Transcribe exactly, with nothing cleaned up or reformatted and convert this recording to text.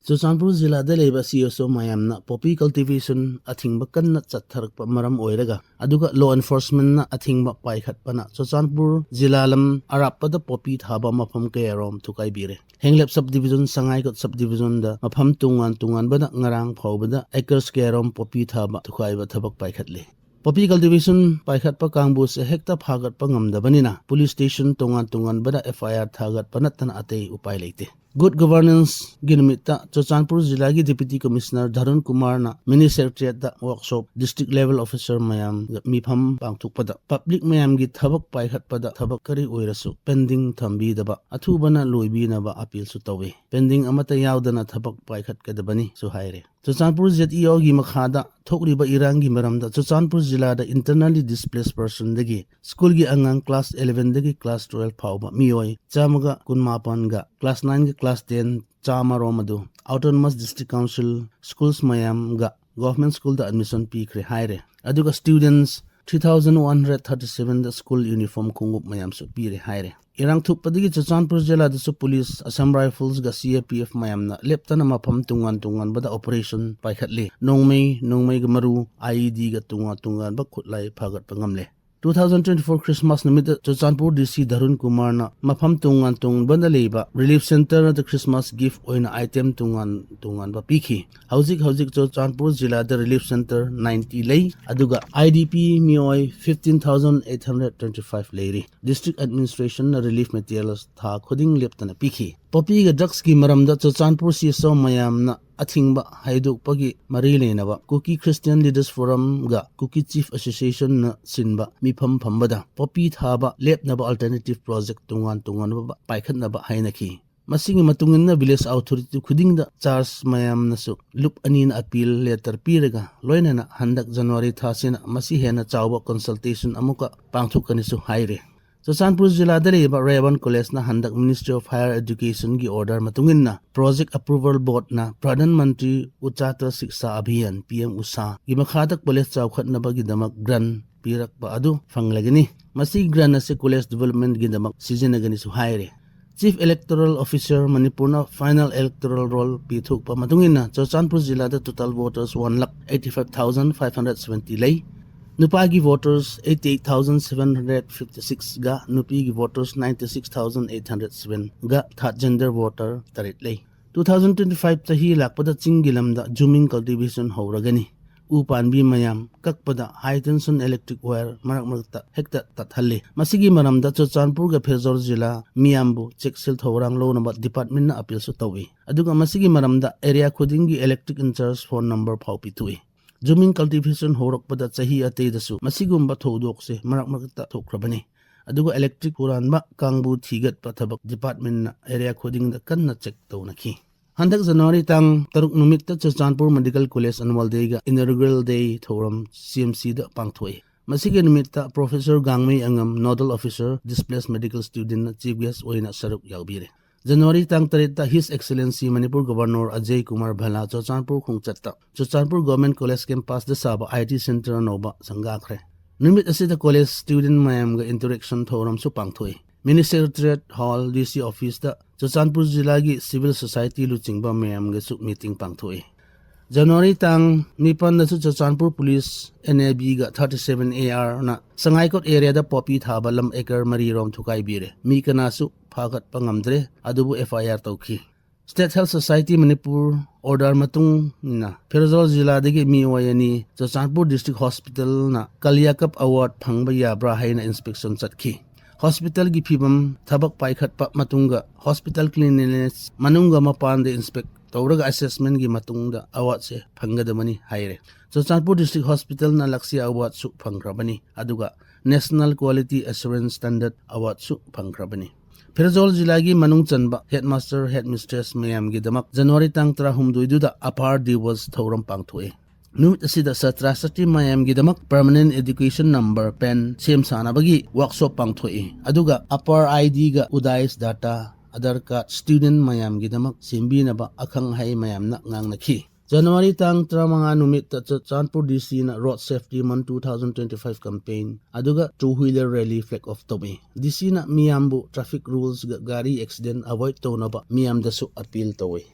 ꯆꯨꯔꯆꯥꯟꯄꯨꯔ ꯖꯤꯂꯥꯗ ꯂꯩꯕ C S O ꯃꯌꯥꯝꯅ poppy cultivation ꯑꯊꯤꯡꯕ ꯀꯟꯅ ꯆꯠꯊꯔꯛꯄ ꯃꯔꯝ ꯑꯣꯏꯔꯒ, ꯑꯗꯨꯒ law enforcementꯅ ꯑꯊꯤꯡꯕ ꯄꯥꯏꯈꯠꯄꯅ ꯆꯨꯔꯆꯥꯟꯄꯨꯔ ꯖꯤꯂꯥ ꯂꯝ ꯑꯔꯥꯞꯄꯗ poppy ꯊꯥꯕ ꯃꯐꯝ ꯀꯌꯥꯔꯣꯝ ꯊꯨꯒꯥꯏꯕꯤꯔꯦ꯫ ꯍꯦꯡꯂꯦꯞ sub division, ꯁꯉꯥꯏꯒꯠ sub divisionꯗ ꯃꯐꯝ ꯇꯣꯉꯥꯟ ꯇꯣꯉꯥꯟꯕꯗ ꯉꯔꯥꯡ ꯐꯥꯎꯕꯗ acres ꯀꯌꯥꯔꯣꯝ poppy ꯊꯥꯕ ꯊꯨꯒꯥꯏꯕ ꯊꯕꯛ ꯄꯥꯏꯈꯠꯂꯤ꯫ Poppy cultivation ꯄꯥꯏꯈꯠꯄ ꯀꯥꯡꯕꯨꯁꯦ ꯍꯦꯛꯇ ꯐꯥꯒꯠꯄ ꯉꯝꯗꯕꯅꯤꯅ police station ꯇꯣꯉꯥꯟ ꯇꯣꯉꯥꯟꯕꯗ F I R ꯊꯥꯒꯠꯄ ꯅꯠꯇꯅ ꯑꯇꯩ ꯎꯄꯥꯏ ꯂꯩꯇꯦ꯫ Good governanceꯒꯤ ꯅꯨꯃꯤꯠꯇ ꯆꯨꯔꯆꯥꯟꯄꯨꯔ ꯖꯤꯂꯥꯒꯤ Deputy Commissioner ꯙꯔꯨꯟ ꯀꯨꯃꯥꯔꯅ mini secretariatꯇ workshop, district level officer ꯃꯌꯥꯝꯒ ꯃꯤꯐꯝ ꯄꯥꯡꯊꯣꯛꯄꯗ public ꯃꯌꯥꯝꯒꯤ ꯊꯕꯛ ꯄꯥꯏꯈꯠꯄꯗ ꯊꯕꯛ ꯀꯔꯤ ꯑꯣꯏꯔꯁꯨ pending ꯊꯝꯕꯤꯗꯕ, ꯑꯊꯨꯕꯅ ꯂꯣꯏꯕꯤꯅꯕ appealꯁꯨ ꯇꯧꯏ꯫ Pending ꯑꯃꯠꯇ ꯌꯥꯎꯗꯅ ꯊꯕꯛ ꯄꯥꯏꯈꯠꯀꯗꯕꯅꯤꯁꯨ ꯍꯥꯏꯔꯦ꯫ ꯆꯨꯔꯆꯥꯟꯄꯨꯔ Z E Oꯒꯤ ꯃꯈꯥꯗ ꯊꯣꯛꯂꯤꯕ ꯏꯔꯥꯡꯒꯤ ꯃꯔꯝꯗ ꯆꯨꯔꯆꯥꯟꯄꯨꯔ ꯖꯤꯂꯥꯗ internally displaced personꯗꯒꯤ schoolꯒꯤ ꯑꯉꯥꯡ class elevenꯗꯒꯤ class twelve ꯐꯥꯎꯕ ꯃꯤꯑꯣꯏ ꯆꯥꯝꯃꯒ ꯀꯨꯟꯃꯥꯄꯟꯒ class nineꯒ class ten ꯆꯥꯝꯃꯔꯣꯝ ꯑꯗꯨ autonomous district council schools ꯃꯌꯥꯝꯒ government schoolꯗ admission ꯄꯤꯈ꯭ꯔꯦ ꯍꯥꯏꯔꯦ꯫ ꯑꯗꯨꯒ students three thousand one hundred thirty sevenꯗ school uniform ꯈꯣꯡꯎꯞ ꯃꯌꯥꯝꯁꯨ ꯄꯤꯔꯦ ꯍꯥꯏꯔꯦ꯫ ꯏꯔꯥꯡ ꯊꯣꯛꯄꯗꯒꯤ Churachandpur ꯖꯤꯂꯥꯗꯁꯨ police, Assam Riflesꯒ C A P F ꯃꯌꯥꯝꯅ ꯂꯦꯞꯇꯅ ꯃꯐꯝ ꯇꯣꯉꯥꯟ ꯇꯣꯉꯥꯟꯕꯗ operation ꯄꯥꯏꯈꯠꯂꯤ꯫ ꯅꯣꯡꯃꯩ, ꯅꯣꯡꯃꯩꯒ ꯃꯔꯨ, IEDꯒ ꯇꯣꯉꯥꯟ ꯇꯣꯉꯥꯟꯕ ꯈꯨꯠꯂꯥꯏ ꯐꯥꯒꯠꯄ ꯉꯝꯂꯦ꯫ Two thousand twenty-four Christmas ꯅꯨꯃꯤꯠꯇ ꯆꯨꯔꯆꯥꯟꯄꯨꯔ D C ꯙꯔꯨꯟ ꯀꯨꯃꯥꯔꯅ ꯃꯐꯝ ꯇꯣꯉꯥꯟ ꯇꯣꯉꯥꯟꯕꯗ ꯂꯩꯕ relief centreꯗ Christmas gift ꯑꯣꯏꯅ item ꯇꯣꯉꯥꯟ ꯇꯣꯉꯥꯟꯕ ꯄꯤꯈꯤ꯫ ꯍꯧꯖꯤꯛ ꯍꯧꯖꯤꯛ ꯆꯨꯔꯆꯥꯟꯄꯨꯔ ꯖꯤꯂꯥꯗ relief centre ninety ꯂꯩ, ꯑꯗꯨꯒ I D P ꯃꯤꯑꯣꯏ fifteen thousand eight hundred twenty five ꯂꯩꯔꯤ꯫ District administrationꯅ relief materials ꯊꯥ ꯈꯨꯗꯤꯡ ꯂꯦꯞꯇꯅ ꯄꯤꯈꯤ꯫ Poppyꯒ drugsꯀꯤ ꯃꯔꯝꯗ ꯆꯨꯔꯆꯥꯟꯄꯨꯔ C S O ꯃꯌꯥꯝꯅ ꯑꯊꯤꯡꯕ ꯍꯥꯏꯗꯣꯛꯄꯒꯤ ꯃꯔꯤ ꯂꯩꯅꯕ Kuki Christian Leaders Forumꯒ Kuki Chief Associationꯅ ꯁꯤꯟꯕ ꯃꯤꯐꯝ ꯐꯝꯕꯗ poppy ꯊꯥꯕ ꯂꯦꯞꯅꯕ alternative project ꯇꯣꯉꯥꯟ ꯇꯣꯉꯥꯟꯕ ꯄꯥꯏꯈꯠꯅꯕ ꯍꯥꯏꯅꯈꯤ꯫ ꯃꯁꯤꯒꯤ ꯃꯇꯨꯡ ꯏꯟꯅ village authority ꯈꯨꯗꯤꯡꯗ church ꯃꯌꯥꯝꯅꯁꯨ ꯂꯨꯞ ꯑꯅꯤꯅ appeal letter ꯄꯤꯔꯒ, ꯂꯣꯏꯅꯅ ꯍꯟꯗꯛ January ꯊꯥꯁꯤꯅ ꯃꯁꯤ ꯍꯦꯟꯅ ꯆꯥꯎꯕ consultation ꯑꯃꯨꯛꯀ ꯄꯥꯡꯊꯣꯛꯀꯅꯤꯁꯨ ꯍꯥꯏꯔꯤ꯫ ꯆꯨꯔꯆꯥꯟꯄꯨꯔ ꯖꯤꯂꯥꯗ ꯂꯩꯕ ꯔꯦꯕꯟ Collegeꯅ ꯍꯟꯗꯛ Ministry of Higher Educationꯒꯤ order ꯃꯇꯨꯡ ꯏꯟꯅ Project Approval Boardꯅ Pradhan Mantri Unnati Shiksha Abhiyan, P M USHAꯒꯤ ꯃꯈꯥꯗ college ꯆꯥꯎꯈꯠꯅꯕꯒꯤꯗꯃꯛ grant ꯄꯤꯔꯛꯄ ꯑꯗꯨ ꯐꯪꯂꯒꯅꯤ꯫ ꯃꯁꯤꯒꯤ grant ꯑꯁꯤ college developmentꯒꯤꯗꯃꯛ ꯁꯤꯖꯤꯟꯅꯒꯅꯤꯁꯨ ꯍꯥꯏꯔꯦ꯫ Chief Electoral Officer ꯃꯅꯤꯄꯨꯔꯅ final electoral roll ꯄꯤꯊꯣꯛꯄ ꯃꯇꯨꯡ ꯏꯟꯅ ꯆꯨꯔꯆꯥꯟꯄꯨꯔ ꯖꯤꯂꯥꯗ total voters one lakh eighty five thousand five hundred seventy ꯂꯩ꯫ ꯅꯨꯄꯥꯒꯤ voters eighty eight thousand seven hundred fifty six ꯒ ꯅꯨꯄꯤꯒꯤ voters ninety six thousand eight hundred seven ꯒ third gender voter ꯇꯔꯦꯠ ꯂꯩ꯫ Two thousand twenty five ꯆꯍꯤ ꯂꯥꯛꯄꯗ ꯆꯤꯡꯒꯤ ꯂꯝꯗ ꯖꯨꯃꯤꯡ cultivation ꯍꯧꯔꯒꯅꯤ꯫ ꯎ ꯄꯥꯟꯕꯤ ꯃꯌꯥꯝ ꯀꯛꯄꯗ high tension electric wire ꯃꯔꯛ ꯃꯔꯛꯇ ꯍꯦꯛꯇ ꯇꯠꯍꯜꯂꯤ꯫ ꯃꯁꯤꯒꯤ ꯃꯔꯝꯗ ꯆꯨꯔꯆꯥꯟꯄꯨꯔꯒ ꯐꯤꯔꯖꯣꯜ ꯖꯤꯂꯥ ꯃꯤꯌꯥꯝꯕꯨ ꯆꯦꯛꯁꯤꯜ ꯊꯧꯔꯥꯡ ꯂꯧꯅꯕ departmentꯅ appealꯁꯨ ꯇꯧꯏ꯫ ꯑꯗꯨꯒ ꯃꯁꯤꯒꯤ ꯃꯔꯝꯗ area ꯈꯨꯗꯤꯡꯒꯤ electric in charge phone number ꯐꯥꯎ ꯄꯤꯊꯣꯛꯏ꯫ ꯖꯨꯃꯤꯡ cultivation ꯍꯧꯔꯛꯄꯗ ꯆꯍꯤ ꯑꯇꯩꯗꯁꯨ ꯃꯁꯤꯒꯨꯝꯕ ꯊꯧꯗꯣꯛꯁꯦ ꯃꯔꯛ ꯃꯔꯛꯇ ꯊꯣꯛꯈ꯭ꯔꯕꯅꯤ꯫ ꯑꯗꯨꯒ electric ꯍꯨꯔꯥꯟꯕ ꯀꯥꯡꯕꯨ ꯊꯤꯒꯠꯄ ꯊꯕꯛ departmentꯅ area ꯈꯨꯗꯤꯡꯗ ꯀꯟꯅ check ꯇꯧꯅꯈꯤ꯫ ꯍꯟꯗꯛ January ꯇꯥꯡ ꯇꯔꯨꯛ ꯅꯨꯃꯤꯠꯇ Churachandpur Medical College Annual Dayꯒ Inaugural Day ꯊꯧꯔꯝ CMCꯗ ꯄꯥꯡꯊꯣꯛꯏ꯫ ꯃꯁꯤꯒꯤ ꯅꯨꯃꯤꯠꯇ Professor ꯒꯥꯡꯃꯩ ꯑꯉꯝ, Nodal Officer, Displaced Medical Studentꯅ chief guest ꯑꯣꯏꯅ ꯁꯔꯨꯛ ꯌꯥꯎꯕꯤꯔꯦ꯫ January ꯇꯥꯡ ꯇꯔꯦꯠꯇ His Excellency Manipur Governor Ajay Kumar ꯚꯜꯂꯥ Churachandpur ꯈꯣꯡꯆꯠꯇ Churachandpur Government College campusꯗ ꯁꯥꯕ IT center ꯑꯅꯧꯕ ꯁꯪꯒꯥꯈ꯭ꯔꯦ꯫ ꯅꯨꯃꯤꯠ ꯑꯁꯤꯗ college student ꯃꯌꯥꯝꯒ interaction ꯊꯧꯔꯝꯁꯨ ꯄꯥꯡꯊꯣꯛꯏ꯫ Mini Secretariat Hall, DC officeꯇ Churachandpur ꯖꯤꯂꯥꯒꯤ civil society ꯂꯨꯆꯤꯡꯕ ꯃꯌꯥꯝꯒꯁꯨ meeting ꯄꯥꯡꯊꯣꯛꯏ꯫ January ꯇꯥꯡ ꯅꯤꯄꯥꯟꯗꯁꯨ Churachandpur police NABꯒ thirty seven ARꯅ ꯁꯉꯥꯏꯀꯣꯠ areaꯗ poppy ꯊꯥꯕ ꯂꯝ acre ꯃꯔꯤ ꯔꯣꯝ ꯊꯨꯒꯥꯏꯕꯤꯔꯦ꯫ ꯃꯤ ꯀꯅꯥꯁꯨ ꯐꯥꯒꯠꯄ ꯉꯝꯗ꯭ꯔꯦ, ꯑꯗꯨꯕꯨ FIR ꯇꯧꯈꯤ꯫ State Health Society Manipur order ꯃꯇꯨꯡ ꯏꯟꯅ ꯐꯤꯔꯣꯖꯥꯕꯥꯗ ꯖꯤꯂꯥꯗꯒꯤ ꯃꯤꯑꯣꯏ ꯑꯅꯤ ꯆꯨꯔꯆꯥꯟꯄꯨꯔ District Hospitalꯅ ꯀꯥꯂꯤꯌꯥꯀꯞ award ꯐꯪꯕ ꯌꯥꯕ꯭ꯔꯥ ꯍꯥꯏꯅ inspection ꯆꯠꯈꯤ꯫ Hospitalꯒꯤ ꯐꯤꯕꯝ, ꯊꯕꯛ ꯄꯥꯏꯈꯠꯄ ꯃꯇꯨꯡꯒ hospital cleanliness ꯃꯅꯨꯡꯒ ꯃꯄꯥꯟꯗ inspect ꯇꯧꯔꯒ assessmentꯒꯤ ꯃꯇꯨꯡꯗ awardꯁꯦ ꯐꯪꯒꯗꯕꯅꯤ ꯍꯥꯏꯔꯦ꯫ ꯆꯨꯔꯆꯥꯟꯄꯨꯔ District Hospitalꯅ ꯂꯛꯁꯤ awardꯁꯨ ꯐꯪꯈ꯭ꯔꯕꯅꯤ, ꯑꯗꯨꯒ National Quality Assurance Standard awardꯁꯨ ꯐꯪꯈ꯭ꯔꯕꯅꯤ꯫ Firozabad ꯖꯤꯂꯥꯒꯤ ꯃꯅꯨꯡ ꯆꯟꯕ headmaster, headmistress ꯃꯌꯥꯝꯒꯤꯗꯃꯛ January ꯇꯥꯡ ꯇꯔꯥꯍꯨꯝꯗꯣꯏꯗꯨꯗ Upper Diwas ꯊꯧꯔꯝ ꯄꯥꯡꯊꯣꯛꯏ꯫ ꯅꯨꯃꯤꯠ ꯑꯁꯤꯗ ꯁꯥꯇ꯭ꯔ ꯁꯥꯇ꯭ꯔꯤ ꯃꯌꯥꯝꯒꯤꯗꯃꯛ permanent education number, PAN, ꯁꯦꯝ ꯁꯥꯅꯕꯒꯤ workshop ꯄꯥꯡꯊꯣꯛꯏ꯫ ꯑꯗꯨꯒ Upper IDꯒ UDAIS data, Aadhaar card, student ꯃꯌꯥꯝꯒꯤꯗꯃꯛ ꯁꯦꯝꯕꯤꯅꯕ ꯑꯈꯪ ꯑꯍꯩ ꯃꯌꯥꯝꯅ ꯉꯥꯡꯅꯈꯤ꯫ January ꯇꯥꯡ ꯇꯔꯥꯃꯉꯥ ꯅꯨꯃꯤꯠꯇ ꯆꯨꯔꯆꯥꯟꯄꯨꯔ D C ꯅ Road Safety Month two thousand twenty-five campaign ꯑꯗꯨꯒ two wheeler rally flag off ꯇꯧꯏ꯫ D C ꯅ ꯃꯤꯌꯥꯝꯕꯨ traffic rules ꯒ ꯒꯥꯔꯤ accident avoid ꯇꯧꯅꯕ ꯃꯤꯌꯥꯝꯗꯁꯨ appeal ꯇꯧꯏ꯫